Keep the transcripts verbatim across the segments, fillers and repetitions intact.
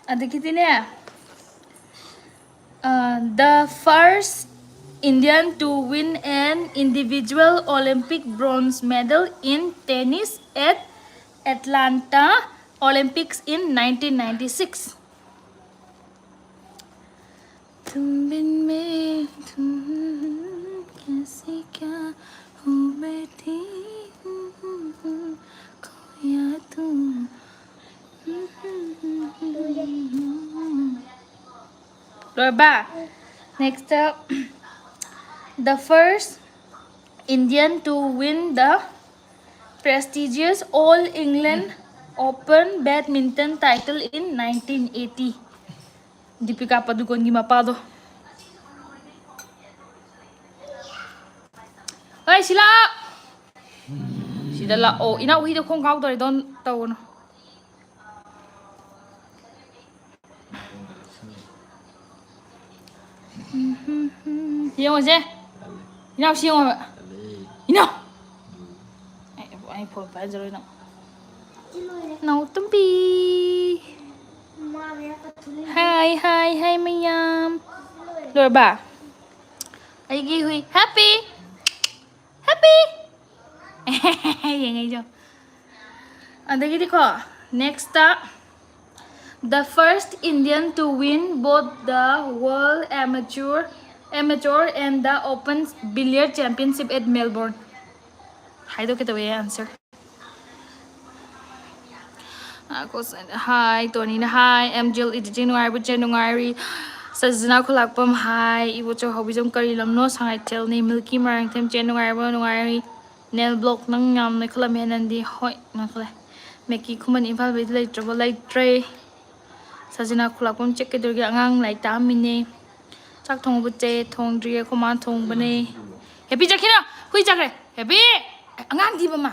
ꯑꯗꯒꯤꯗꯤꯅꯦ, uh, the first Indian to win an individual Olympic bronze medal in tennis at Atlanta Olympics in nineteen ninety-six. तुम बिन मैं तुम कैसे क्या हो बैठी खोया तुम. ꯂꯣꯏꯔꯕ? Next, uh, the first Indian to win the prestigious All England Open badminton title in nineteen eighty. Deepika ꯄꯗꯨꯀꯣꯟꯒꯤ ꯃꯄꯥꯗꯣ. ꯍꯣꯏ, ꯁꯤꯂꯥ! ꯁꯤꯗ ꯂꯥꯛꯑꯣ. ꯏꯅꯥꯎ ꯍꯨꯏꯗ ꯈꯣꯡ ꯀꯥꯎꯗꯧꯔꯦ, ꯗꯣꯟ ꯇꯧꯒꯅꯨ. ꯌꯦꯡꯉꯨꯁꯦ. ꯏꯅꯥꯎꯁꯤ ꯌꯦꯡꯉꯣꯕ. ꯏꯅꯥꯎ! ꯑꯩ, ꯑꯩ ꯐꯣꯟ ꯄꯥꯏꯖꯔꯣꯏ ꯅꯪ. ꯅꯥꯎꯇꯣꯝꯕꯤ. ꯍꯥꯏ, ꯍꯥꯏ, ꯍꯥꯏ ꯃꯌꯥꯝ. ꯂꯣꯏꯔꯕ? ꯑꯩꯒꯤ ꯍꯨꯏ. Happy! Happy! ꯌꯦꯡꯉꯩꯖꯣ. ꯑꯗꯒꯤꯗꯤꯀꯣ, next, the first Indian to win both the World Amateur, Amateur and the Open Billiard Championship at Melbourne. ꯍꯥꯏꯗꯣꯛꯀꯦ ꯇꯧꯋꯦ answer. ꯉꯥꯏꯈꯣ, ꯁ-, ꯍꯥꯏ, ꯇꯣꯅꯤꯅ ꯍꯥꯏ, ꯑꯦꯝ ꯖꯤ ꯑꯦꯜ Editing ꯅꯨꯡꯉꯥꯏꯔꯤꯕꯣ? ꯆꯦ ꯅꯨꯡꯉꯥꯏꯔꯤ. ꯁꯖꯤꯅꯥ ꯈꯨꯂꯥꯛꯄꯝ ꯍꯥꯏ, ꯏꯕꯣꯆꯧ ꯍꯥꯎꯕꯤꯖꯝ ꯀꯔꯤ ꯂꯝꯅꯣ? ꯁꯉꯥꯏꯊꯦꯜꯅꯤ. ꯃꯤꯜꯀꯤ ꯃꯔꯥꯡꯊꯦꯝ, ꯆꯦ ꯅꯨꯡꯉꯥꯏꯔꯤꯕꯣ? ꯅꯨꯡꯉꯥꯏꯔꯤ. ꯅꯦꯜ ꯕ꯭ꯂꯣꯛ ꯅꯪ ꯌꯥꯝ ꯅꯣꯏꯈꯠꯂꯝꯃꯦ ꯅꯪꯗꯤ. ꯍꯣꯏ, ꯅꯣꯏꯈꯠꯂꯦ. ꯃꯦꯀꯤ ꯈꯨꯃꯟ ꯏꯝꯐꯥꯜ ꯕꯦꯗꯤ ꯂꯩꯇ꯭ꯔꯕꯣ? ꯂꯩꯇ꯭ꯔꯦ. ꯁꯖꯤꯅꯥ ꯈꯨꯂꯥꯛꯄꯝ ꯆꯦ ꯀꯩꯗꯧꯔꯤꯒꯦ? ꯑꯉꯥꯡ ꯂꯥꯏꯔꯤꯛ ꯇꯥꯛꯑꯝꯃꯤꯅꯦ. ꯆꯥꯛ ꯊꯣꯡꯉꯕꯣ ꯆꯦ? ꯊꯣꯡꯗ꯭ꯔꯤ, ꯑꯩꯈꯣꯏ ꯃꯥꯅ ꯊꯣꯡꯕꯅꯦ꯫ ꯍꯦꯄꯤ ꯆꯠꯈꯤꯅꯣ! ꯍꯨꯏ ꯆꯠꯈ꯭ꯔꯦ꯫ ꯍꯦꯄꯤ! ꯑꯉꯥꯡꯗꯤ ꯃꯃꯥ꯫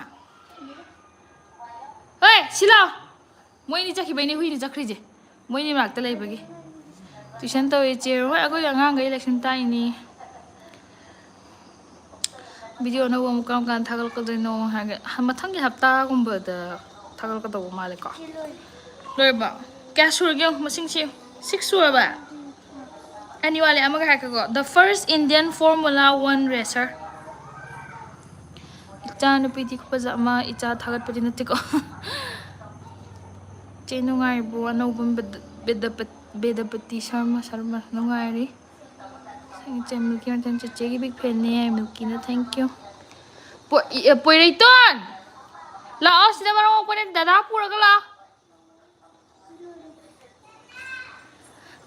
ꯍꯣꯏ, ꯁꯤ ꯂꯥꯎ꯫ ꯃꯣꯏꯅꯤ ꯆꯠꯈꯤꯕꯩꯅꯦ ꯍꯨꯏꯅꯤ ꯆꯠꯈ꯭ꯔꯤꯁꯦ꯫ ꯃꯣꯏꯅꯤ ꯃꯅꯥꯛꯇ ꯂꯩꯕꯒꯤ꯫ Tuition ꯇꯧꯋꯦ ꯏꯆꯦ꯫ ꯍꯣꯏ, ꯑꯩꯈꯣꯏ ꯑꯉꯥꯡꯈꯩ ꯂꯥꯏꯁꯟ ꯇꯥꯛꯏꯅꯤ꯫ Video ꯑꯅꯧꯕ ꯑꯃꯨꯛ ꯀꯔꯝ ꯀꯥꯟꯗ ꯊꯥꯒꯠꯂꯛꯀꯗꯣꯏꯅꯣ ꯍꯥꯏꯒꯦ? ꯃꯊꯪꯒꯤ ꯍꯞꯇꯥꯒꯨꯝꯕꯗ ꯊꯥꯒꯠꯂꯛꯀꯗꯧꯕ ꯃꯥꯜꯂꯦꯀꯣ꯫ ꯂꯣꯏꯔꯕꯣ? ꯀꯌꯥ ꯁꯨꯔꯒꯦ ꯌꯦꯡꯉꯨ, ꯃꯁꯤꯡ ꯊꯤꯌꯨ꯫ Six ꯁꯨꯔꯕ? ꯑꯅꯤ ꯋꯥꯠꯂꯦ, ꯑꯃꯒ ꯍꯥꯏꯔꯛꯀꯦꯀꯣ. The first Indian Formula One racer. ꯏꯆꯥ ꯅꯨꯄꯤꯗꯤ ꯈꯨꯐꯖ ꯑꯃ, ꯏꯆꯥ ꯊꯥꯒꯠꯄꯗꯤ ꯅꯠꯇꯦꯀꯣ꯫ ꯆꯦ ꯅꯨꯡꯉꯥꯏꯔꯤꯕꯣ? ꯑꯅꯧꯕ ꯕꯦꯗ-, ꯕꯦꯗꯄ-, ꯕꯦꯗꯄꯇꯤ ꯁꯔꯃ, ꯁꯔꯃ ꯅꯨꯡꯉꯥꯏꯔꯤ꯫ ꯁꯪꯆꯦꯝ ꯃꯤꯜꯀꯤ ꯃꯊꯪ ꯆꯦꯆꯦꯒꯤ big fanꯅꯦ, ꯃꯤꯜꯀꯤꯅ thank you꯫ ꯄꯣ-, ꯏ-, ꯑꯦ, ꯄꯣꯏꯔꯩꯇꯣꯟ! ꯂꯥꯛꯑꯣ, ꯁꯤꯗ ꯃꯔꯝ ꯃꯣꯛꯄꯅꯦ, ꯗꯗꯥ ꯄꯨꯔꯒ ꯂꯥꯛꯑꯣ꯫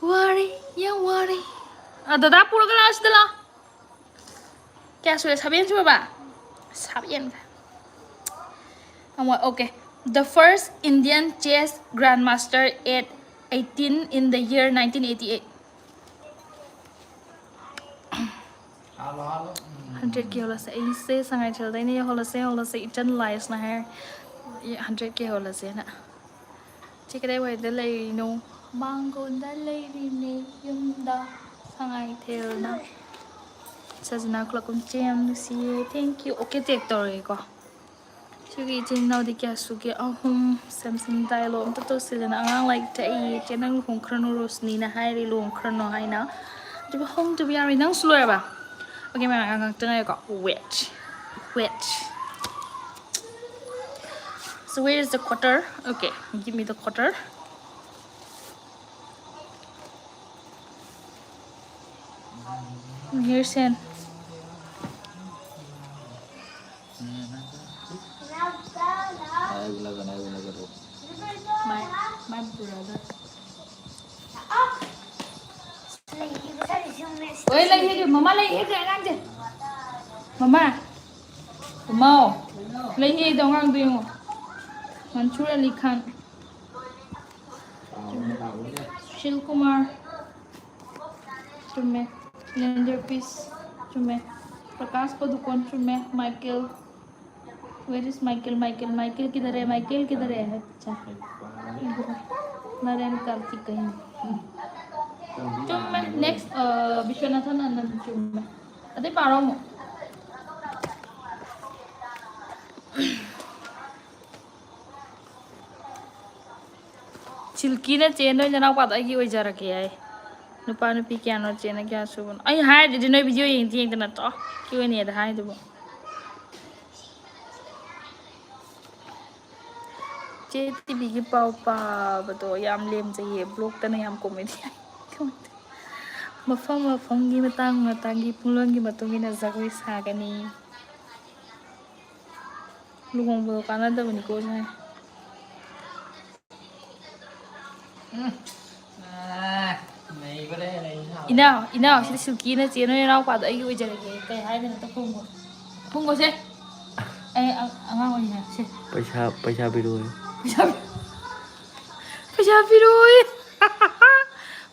ꯋꯥꯔꯦ, ꯌꯥꯝ ꯋꯥꯔꯦ꯫ ꯑ, ꯗꯗꯥ ꯄꯨꯔꯒ ꯂꯥꯛꯑꯣ, ꯁꯤꯗ ꯂꯥꯛꯑꯣ꯫ ꯀꯌꯥ ꯁꯨꯔꯦ? Seven ꯁꯨꯔꯕ? Seven꯫ ꯑꯃ, okay. The first Indian chess grandmaster at eighteen in the year nineteen eighty-eight. Hundred K ꯍꯣꯜꯂꯁꯦ꯫ ꯑꯩꯁꯦ ꯁꯉꯥꯏꯊꯦꯜꯗꯩꯅ ꯍꯣꯜꯂꯁꯦ, ꯍꯣꯜꯂꯁꯦ, ꯏꯆꯟ ꯂꯥꯏꯁꯅ ꯍꯥꯏꯔꯦ꯫ Hundred K ꯍꯣꯜꯂꯁꯦꯅ꯫ ꯆꯦ ꯀꯗꯥꯏꯋꯥꯏꯗ ꯂꯩꯔꯤꯅꯣ? ꯃꯥꯡꯒꯣꯟꯗ ꯂꯩꯔꯤꯅꯦ, ꯌꯨꯝꯗ, ꯁꯉꯥꯏꯊꯦꯜꯗ꯫ ꯁꯖꯤꯅꯥ ꯈꯨꯂꯥꯛꯄꯝ ꯆꯦ ꯌꯥꯝ ꯅꯨꯡꯁꯤꯌꯦ꯫ Thank you꯫ Okay, tag ꯇꯧꯔꯒꯦꯀꯣ꯫ ꯁꯤꯒꯤ ꯏꯆꯤꯟ ꯏꯅꯥꯎꯗꯤ ꯀꯌꯥ ꯁꯨꯒꯦ? ꯑꯍꯨꯝ꯫ Samsung dialogue ꯑꯝꯇ ꯇꯧꯁꯤꯗꯅ꯫ ꯑꯉꯥꯡ ꯂꯥꯏꯔꯤꯛ ꯇꯥꯛꯏꯌꯦ꯫ ꯆꯦ, ꯅꯪ ꯂꯨꯍꯣꯡꯈ꯭ꯔꯅꯨ, ꯔꯣꯁꯅꯤꯅ ꯍꯥꯏꯔꯤ ꯂꯨꯍꯣꯡꯈ꯭ꯔꯅꯨ ꯍꯥꯏꯅ꯫ ꯑꯗꯨꯕꯨ ꯍꯣꯡꯗꯕ ꯌꯥꯔꯣꯏ꯫ ꯅꯪꯁꯨ ꯂꯣꯏꯔꯕ? Okay, ꯃꯌꯥꯝ ꯉꯥꯏꯍꯥꯛ ꯉꯥꯛꯇ ꯉꯥꯏꯌꯨꯀꯣ꯫ Wait, wait. So where is the quarter? Okay, give me the quarter. Here's hand. My, my brother. ꯍꯣꯏ, ꯂꯩ ꯍꯦꯛ, ꯃꯃꯥ ꯂꯩ ꯍꯦꯛ, ꯑꯉꯥꯡꯁꯦ꯫ ꯃꯃꯥ꯫ ꯃꯃꯥꯎ꯫ ꯂꯩ ꯍꯦꯛꯗꯣ ꯑꯉꯥꯡꯗꯣ ꯌꯦꯡꯉꯣ꯫ ꯃꯟꯁꯨꯔ ꯑꯂꯤ ꯈꯥꯟ꯫ ꯁꯨꯁꯤꯜ ꯀꯨꯃꯥꯔ꯫ ꯆꯨꯝꯃꯦ꯫ ꯂꯦꯟꯗꯔ ꯄꯤꯁ꯫ ꯆꯨꯝꯃꯦ꯫ ꯄ꯭ꯔꯀꯥꯁ ꯄꯗꯨꯀꯣꯟ꯫ ꯆꯨꯝꯃꯦ꯫ Michael. Where is Michael? Michael, Michael किधर है? Michael किधर है? अच्छा। नरेन कार्तिकेयन। चुम्मे। Next, अ, विश्वनाथन आनंद चुम्मे। अदे पारो मो। ꯁꯤꯜꯀꯤꯅ ꯆꯦ ꯅꯣꯏ ꯅꯅꯥꯎꯄꯥꯗꯣ ꯑꯩꯒꯤ ꯑꯣꯏꯖꯔꯒꯦ ꯍꯥꯏ꯫ ꯅꯨꯄꯥ ꯅꯨꯄꯤ ꯀꯌꯥꯅꯣ ꯆꯦꯅ ꯀꯌꯥ ꯁꯨꯕꯅꯣ? ꯑꯩ ꯍꯥꯏꯗꯨꯗꯤ ꯅꯣꯏ ꯚꯤꯗꯤꯑꯣ ꯌꯦꯡꯗꯤ ꯌꯦꯡꯗꯅ ꯇꯣ ꯀ꯭ꯌꯨ ꯑꯦꯟ ꯑꯦꯗ ꯍꯥꯏꯗꯨꯕꯨ꯫ ꯆꯦ ꯇꯤꯚꯤꯒꯤ ꯄꯥꯎ ꯄꯥꯕꯗꯣ ꯌꯥꯝ ꯂꯦꯝꯖꯩꯌꯦ꯫ ꯕ꯭ꯂꯣꯛꯇꯅ ꯌꯥꯝ ꯀꯣꯃꯦꯗꯤ꯫ ꯃꯐꯝ ꯃꯐꯝꯒꯤ ꯃꯇꯥꯡ ꯃꯇꯥꯡꯒꯤ ꯄꯨꯡꯂꯣꯟꯒꯤ ꯃꯇꯨꯡ ꯏꯟꯅ ꯖꯒꯣꯏ ꯁꯥꯒꯅꯤ꯫ ꯂꯨꯍꯣꯡꯕꯗꯣ ꯀꯥꯟꯅꯗꯕꯅꯤꯀꯣ ꯁꯦ꯫ ꯎꯝ꯫ ꯑꯥ, ꯅꯩꯕꯅꯦ, ꯅꯩꯕ ꯁꯥꯕ꯫ ꯏꯅꯥꯎ, ꯏꯅꯥꯎ, ꯁꯤꯗ ꯁꯤꯜꯀꯤꯅ ꯆꯦ ꯅꯣꯏ ꯅꯅꯥꯎꯄꯥꯗꯣ ꯑꯩꯒꯤ ꯑꯣꯏꯖꯔꯒꯦ꯫ ꯀꯩ ꯍꯥꯏꯗꯣꯏꯅꯣ? ꯑꯝꯇ ꯈꯨꯝꯃꯣ꯫ ꯈꯨꯝꯃꯣꯁꯦ꯫ ꯑꯩ ꯑ-, ꯑꯉꯥꯡ ꯑꯣꯏꯔꯤꯉꯩ꯫ ꯁꯦ꯫ ꯄꯩꯁꯥ, ꯄꯩꯁꯥ ꯄꯤꯔꯛꯑꯣ꯫ ꯄꯩꯁꯥ ꯄꯤ-, ꯄꯩꯁꯥ ꯄꯤꯔꯛꯑꯣꯌꯦ꯫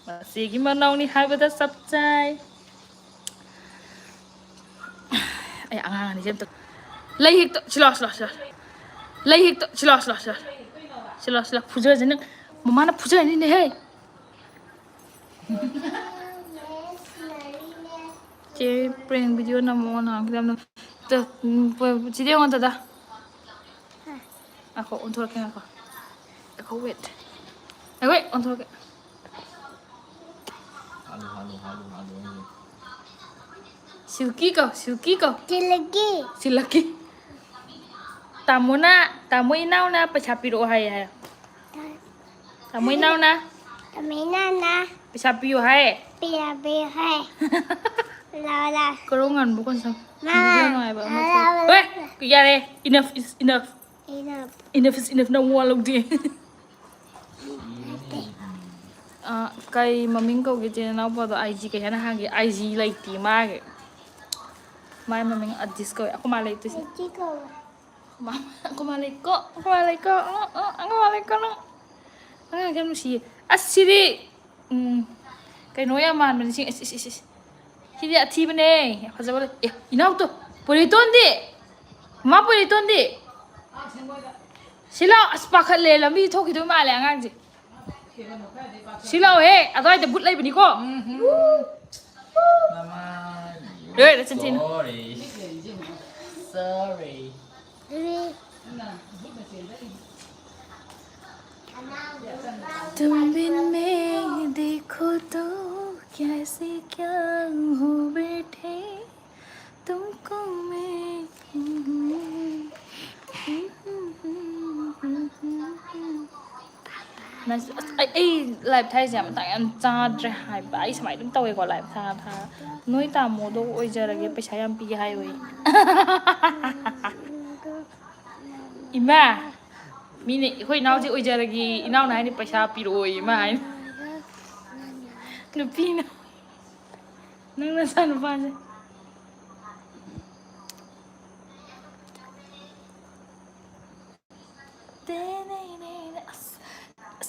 ꯃꯆꯦꯒꯤ ꯃꯅꯥꯎꯅꯤ ꯍꯥꯏꯕꯗ ꯆꯞ ꯆꯥꯏ꯫ ꯑꯩ ꯑꯉꯥꯡ ꯑꯅꯤꯁꯦ ꯑꯝꯇ ꯂꯩ ꯍꯦꯛꯇ ꯁꯤ ꯂꯥꯎ, ꯁꯤ ꯂꯥꯎ, ꯁꯤ ꯂꯥꯎ꯫ ꯂꯩ ꯍꯦꯛꯇ ꯁꯤ ꯂꯥꯎ, ꯁꯤ ꯂꯥꯎ, ꯁꯤ ꯂꯥꯎ꯫ ꯁꯤ ꯂꯥꯎ, ꯁꯤ ꯂꯥꯎ꯫ ꯐꯨꯖꯔꯁꯤ ꯅꯪ꯫ ꯃꯃꯥꯅ ꯐꯨꯖꯔꯅꯤꯅꯦꯍꯦ꯫ ꯆꯦ ꯄ꯭ꯔꯦꯡ ꯚꯤꯗꯤꯑꯣ ꯅꯝꯃꯣ ꯅꯍꯥꯟ ꯈꯤꯇꯪ ꯅꯝ-, ꯇ-, ꯎꯝ, ꯄ-, ꯁꯤꯗ ꯌꯦꯡꯉꯣ ꯗꯗꯥ꯫ ꯉꯥꯏꯈꯣ, ꯑꯣꯟꯊꯣꯔꯛꯀꯦ, ꯉꯥꯏꯈꯣ꯫ ꯉꯥꯏꯈꯣ, wait꯫ ꯉꯥꯏꯈꯣ, wait, ꯑꯣꯟꯊꯣꯔꯛꯀꯦ꯫ ꯍꯥꯜꯂꯨ, ꯍꯥꯜꯂꯨ, ꯍꯥꯜꯂꯨ, ꯍꯥꯜꯂꯨ, ꯍꯥꯜꯂꯨ꯫ ꯁꯤꯜꯀꯤ ꯀꯧ, ꯁꯤꯜꯀꯤ ꯀꯧ꯫ ꯁꯤꯜꯂꯛꯀꯤ꯫ ꯁꯤꯜꯂꯛꯀꯤ꯫ ꯇꯥꯃꯣꯅ, ꯇꯥꯃꯣ ꯏꯅꯥꯎꯅ ꯄꯩꯁꯥ ꯄꯤꯔꯛꯑꯣ ꯍꯥꯏꯌꯦ ꯍꯥꯏꯌꯣ꯫ ꯇꯥꯃꯣ ꯏꯅꯥꯎꯅ꯫ ꯇꯥꯃꯣ ꯏꯅꯥꯎꯅ꯫ ꯄꯩꯁꯥ ꯄꯤꯌꯨ ꯍꯥꯏ꯫ ꯄꯩꯁꯥ ꯄꯤꯌꯨ ꯍꯥꯏ꯫ ꯂꯥꯎ, ꯂꯥꯎ꯫ ꯀꯔꯣ ꯉꯥꯟꯕ ꯀꯣꯟꯁꯝ꯫ ꯃꯥ꯫ ꯚꯤꯗꯤꯑꯣ ꯅꯨꯡꯉꯥꯏꯕ ꯑꯃ ꯂꯥꯎ, ꯂꯥꯎ, ꯁꯦꯝ-, ꯂꯥꯎ꯫ ꯍꯣꯏ, ꯌꯥꯔꯦ꯫ Enough is enough꯫ Enough꯫ Enough is enough, ꯅꯪ ꯋꯥ ꯂꯧꯗꯦ꯫ ꯑ, ꯀꯩ ꯃꯃꯤꯡ ꯀꯧꯒꯦ ꯆꯦ ꯅꯅꯥꯎꯄꯥꯗꯣ? ꯑꯥꯏ ꯖꯤ ꯀꯩ ꯍꯥꯏꯅ ꯍꯥꯡꯒꯦ? ꯑꯥꯏ ꯖꯤ ꯂꯩꯇꯦ ꯃꯥꯒꯤ꯫ ꯃꯥꯏ ꯃꯃꯤꯡ ꯑꯗꯤꯁ ꯀꯧꯋꯦ꯫ ꯑꯩꯈꯣꯏ ꯃꯥ ꯂꯩꯇꯦ꯫ ꯂꯩꯇꯦ ꯀꯧꯋꯦ꯫ ꯑꯩꯈꯣꯏ ꯃꯥ, ꯑꯩꯈꯣꯏ ꯃꯥ ꯂꯩꯀꯣ, ꯑꯩꯈꯣꯏ ꯃꯥ ꯂꯩꯀꯣ, ꯑ, ꯑ, ꯑꯩꯈꯣꯏ ꯃꯥ ꯂꯩꯀꯣ ꯅꯪ꯫ ꯑꯉꯥꯡꯁꯦ ꯌꯥꯝ ꯅꯨꯡꯁꯤꯌꯦ꯫ ꯑꯁ, ꯁꯤꯗꯤ, ꯎꯝ, ꯀꯩꯅꯣ ꯌꯥꯝ ꯃꯥꯟꯕꯅꯤ꯫ ꯁꯤ, ꯏꯁ, ꯏꯁ, ꯏꯁ, ꯏꯁ꯫ ꯁꯤꯗꯤ ꯑꯊꯤꯕꯅꯦ꯫ ꯐꯖꯕ ꯂꯩ-, ꯑꯦ, ꯏꯅꯥꯎꯇꯣ, ꯄꯣꯂꯤꯇꯣꯟꯗꯤ? ꯃꯃꯥ ꯄꯣꯂꯤꯇꯣꯟꯗꯤ? ꯁꯤ ꯂꯥꯎ꯫ ꯑꯁ, ꯄꯥꯈꯠꯂꯦ꯫ ꯂꯝꯕꯤ ꯊꯣꯛꯈꯤꯗꯣꯏ ꯃꯥꯜꯂꯦ ꯑꯉꯥꯡꯁꯦ꯫ ꯁꯤ ꯂꯥꯎꯍꯦ, ꯑꯗ꯭ꯋꯥꯏꯗ ꯕꯨꯠ ꯂꯩꯕꯅꯤꯀꯣ꯫ ꯃꯃꯥ, ꯑꯦ, ꯅꯆꯤꯟ ꯊꯤꯅꯨ꯫ Sorry. Sorry. तुम बिन मैं देखो तो कैसे क्या हो बैठे तुमको मैं। ꯅꯪꯁꯨ ꯑꯁ ꯑꯩ ꯑꯩ ꯂꯥꯏꯞ ꯊꯥꯏꯁꯦ ꯌꯥꯝ ꯃꯇꯥꯡ ꯌꯥꯝ ꯆꯥꯗ꯭ꯔꯦ ꯍꯥꯏꯕ꯫ ꯑꯩ ꯁꯨꯃꯥꯏꯅ ꯑꯗꯨꯝ ꯇꯧꯋꯦꯀꯣ ꯂꯥꯏꯞ ꯊꯥ ꯊꯥ꯫ ꯅꯣꯏ ꯇꯥꯃꯣꯗꯣ ꯑꯣꯏꯖꯔꯒꯦ, ꯄꯩꯁꯥ ꯌꯥꯝ ꯄꯤꯒꯦ ꯍꯥꯏꯌꯣꯌꯦ꯫ ꯏꯃꯥ, ꯃꯤꯅ ꯑꯩꯈꯣꯏ ꯏꯅꯥꯎꯁꯦ ꯑꯣꯏꯖꯔꯒꯦ, ꯏꯅꯥꯎꯅ ꯍꯥꯏꯅꯤ ꯄꯩꯁꯥ ꯄꯤꯔꯛꯑꯣꯌꯦ ꯏꯃꯥ ꯍꯥꯏꯅꯤ꯫ ꯅꯨꯄꯤꯅ ꯅꯪ ꯅꯆꯥ ꯅꯨꯄꯥꯁꯦ꯫ ꯇꯦꯅꯦꯅꯦꯅꯦ꯫ ꯑꯁ,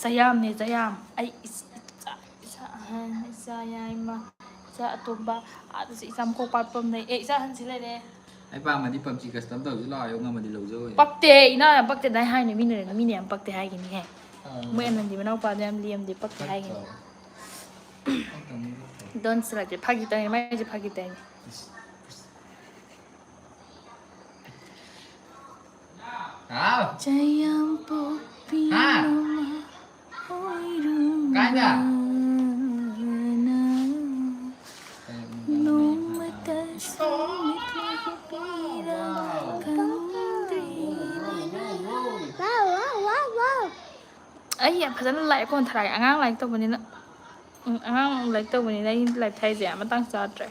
ꯆꯌꯥꯝꯅꯦ, ꯆꯌꯥꯝ꯫ ꯑꯩ ꯏꯆ-, ꯏꯆꯥ, ꯏꯆꯥ ꯑꯍꯟ, ꯏꯆꯥ ꯌꯥꯏꯃ, ꯏꯆꯥ ꯑꯇꯣꯝꯕ, ꯑꯥꯗꯁꯨ ꯏꯆꯥ ꯃꯈꯣꯡ ꯄꯥꯠꯄ ꯑꯃ ꯂꯩ꯫ ꯑꯦ, ꯏꯆꯥ ꯑꯍꯟꯁꯤ ꯂꯩꯔꯦ꯫ ꯑꯩ ꯄꯥꯝꯃꯗꯤ PUBG custom ꯇꯧꯁꯤ ꯂꯥꯛꯑꯣ, ꯉꯝꯃꯗꯤ ꯂꯧꯖꯧ꯫ ꯄꯛꯇꯦ, ꯏꯅꯥꯎ ꯌꯥꯝ ꯄꯛꯇꯦ꯫ ꯑꯗꯥꯏ ꯍꯥꯏꯅꯨ, ꯃꯤꯅ, ꯃꯤꯅ ꯌꯥꯝ ꯄꯛꯇꯦ ꯍꯥꯏꯒꯤꯅꯤꯍꯦ꯫ ꯑꯥ꯫ ꯃꯣꯏ ꯑꯅꯟꯗꯤ ꯃꯅꯥꯎꯄꯥꯗꯣ ꯌꯥꯝ ꯂꯦꯝꯗꯦ, ꯄꯛꯇꯦ ꯍꯥꯏꯒꯤꯅꯤ꯫ ꯄꯛꯇꯕ꯫ ꯄꯛꯇꯕꯅꯤ, ꯄꯛꯇꯕꯅꯤ꯫ Don't ꯁꯤꯜꯂꯛꯀꯦ, ꯐꯥꯒꯤ ꯇꯧꯅꯤ, ꯃꯥꯏꯁꯦ ꯐꯥꯒꯤ ꯇꯧꯅꯤ꯫ ꯏꯁ, ꯏꯁ꯫ ꯍꯥꯎ꯫ ꯆꯌꯥꯝ ꯄꯣꯛꯄꯤ ꯍꯥ? ꯃꯃꯥ ꯑꯣꯏꯔꯨꯕꯅ ꯀꯥꯏꯗ? ꯅꯣꯡꯃꯇꯁꯨ ꯃꯤꯠꯂꯒ ꯄꯤꯔꯥ ꯈꯪꯗ꯭ꯔꯤꯕꯅ꯫ ꯑꯩ ꯌꯥꯝ ꯐꯖꯅ ꯂꯥꯏꯛ ꯑꯣꯟꯊꯔꯛꯑꯒꯦ꯫ ꯑꯉꯥꯡ ꯂꯥꯏꯔꯤꯛ ꯇꯧꯕꯅꯤꯅ꯫ ꯎꯝ, ꯑꯉꯥꯡ ꯂꯥꯏꯔꯤꯛ ꯇꯧꯕꯅꯤꯅ ꯑꯩ ꯂꯥꯏꯞ ꯊꯥꯏꯁꯦ ꯌꯥꯝ ꯃꯇꯥꯡ ꯆꯥꯗ꯭ꯔꯦ꯫